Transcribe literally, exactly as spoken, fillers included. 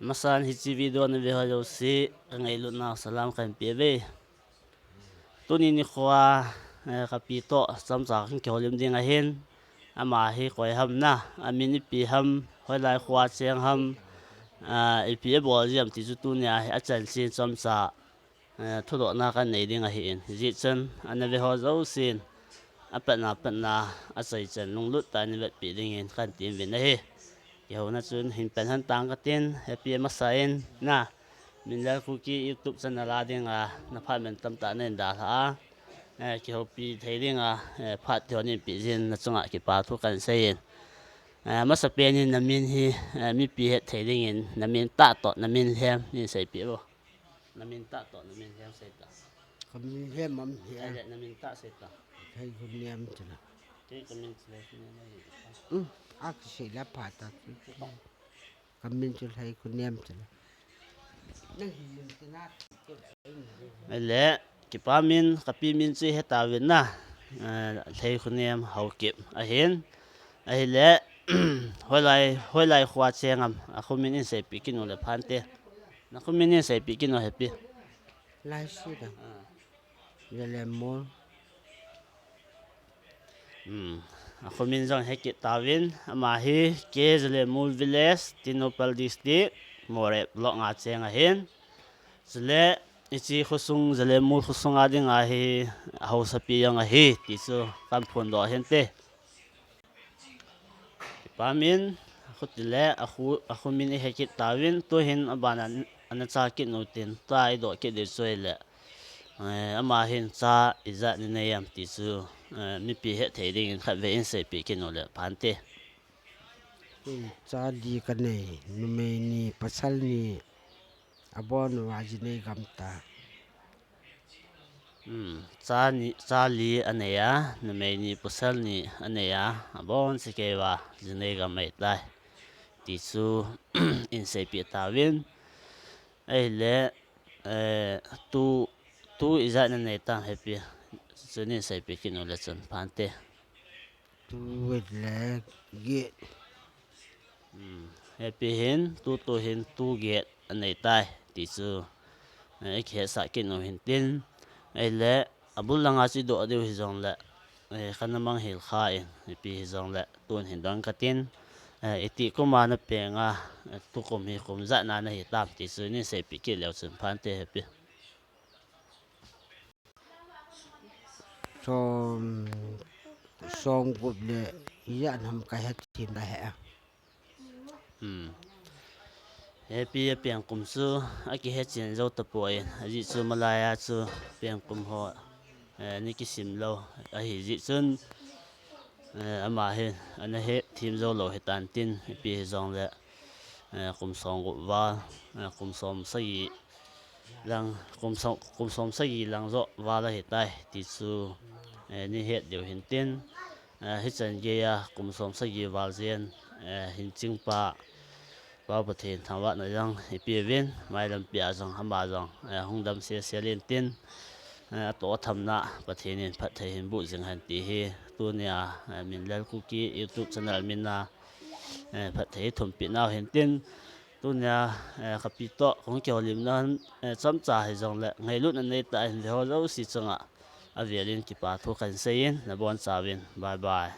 Masan hiche video na ve ho jouse, ka ngailutna salam kahin pe uve. Tuni nikho a, eh, ka pi toh chomcha kahin kihoulim ding ahin. Ama hi koi ham na, amin ipi ham, hoilai kho a cheng ham, ah, ipi abol ji ham ti chu tuni a hi achanchin chomcha, eh, thudohna kahin nei ding ahin. Hijeh chun, ana ve ho jousen, apatna, apatna, achaichan lunglut tah in vetpi dingin kahin temin ahi. Kihouna chun hin pen hen tang katin, happy masa in, na, Minlal Kuki YouTube channel a dinga, na phat min tamtah nahin dalha a, eh, kihoupi thei dinga, eh, phat thei hon neipe jin, na chunga kipa thu kahin seiyin. Eh, masapen in na min hi, eh, mipi het thei dingin, na min tah toh, na min lhem, nei seipeh o. Na min tah toh, na min lhem sei ta. Ka min lhem am hi a. Ahile, na min tah sei ta. Lheikhonem chu la. Kei ka min chu Lheikhonem ahi. Um, a kisei la pha ta. Ka min chu Lheikhonem chu la. Nang hi min chu na. Ahile, kipa min, ka pi min chu hetauvin na. Eh, Lheikhonem Haokip ahin. Ahile, hoilai, hoilai kho a cheng am, akho min in seipeh kit u le phante. Na kho min in seipeh kit u, happy. Laisi da. Ah. Jalemul. Hmm. Akho min jong hekit tauvin, ama hi K Jalemul Village, Tengnoupal District, Moreh Block nga cheng ahin. Chule, hiche khosung, Jalemul khosung a dinga hi, haosapi jong ahi, ti chu kahin phondoh ahin te. Kipa min, akho tile, akho, akho min i hekit tauvin, tuhin abana ana cha kit u tin, tua i doh kit diu chu ahile. Eh, ama hin cha ijat nei em ti chu, eh, mipi het thei dingin khatvei in seipeh kit u le phante. Cha li ka nei, numei ni, pasal ni, abon uva jinei gam ta. Hmm, cha ni, cha li anei a, numei ni pasal ni anei a, abon si kei uva jinei gam ahitai. Ti chu in seipeh tauvin. Ahile, eh, tu, tu ijat nanei tam, happy. Chu nei seipeh kit u le chun phante. Tu le get. Hmm. Happy hin, tu tu hin, tu get anei tai. Ti chu, eh, i kihetsah kit u hin tin. Ahile, abul langa chu i doh diu hijongle, eh, kana mang hel kha in, ipi hijongle, tun hin don katin. Eh, iti kum a na peng a, eh, tukum hi kum ijat na nahi tam ti chu nei seipeh kit leu chun phante, happy. Som, som gup le ijat ham ka het thim da he a. Hmm. Happy a peng kum chu akihe chen jou tapoi, ajeh chu malai a chu peng kum ho, eh, nei kisim lou ahi jeh chun, eh, ama hin ana het thim jou lou hitan tin, ipi hijongle, eh, kum som gup val, eh, kum som sagi lang, kum som, kum som sagi lang joh val ahitai ti chu, eh, nei het diu hin tin, eh, hichan gei a kum som sagi val jen, eh, hin chingpa, Pa Pathen thangvahna jong ipeuvin, mailampi a jong ama jong, eh, hung dam sel sel in tin, eh, atoh athamna Pathen in phatthei hin boh jing hen ti hi, tunia, eh, Minlal Kuki YouTube channel min a, eh, phatthei thumpeh nau hin tin, tunia, eh, ka pi toh kahung kihoulimna, eh, chomcha hijongle, ngailutna neitah in ve ho jouse chunga, avel in kipa thu kahin seiyin, nabonchauvin, bye bye.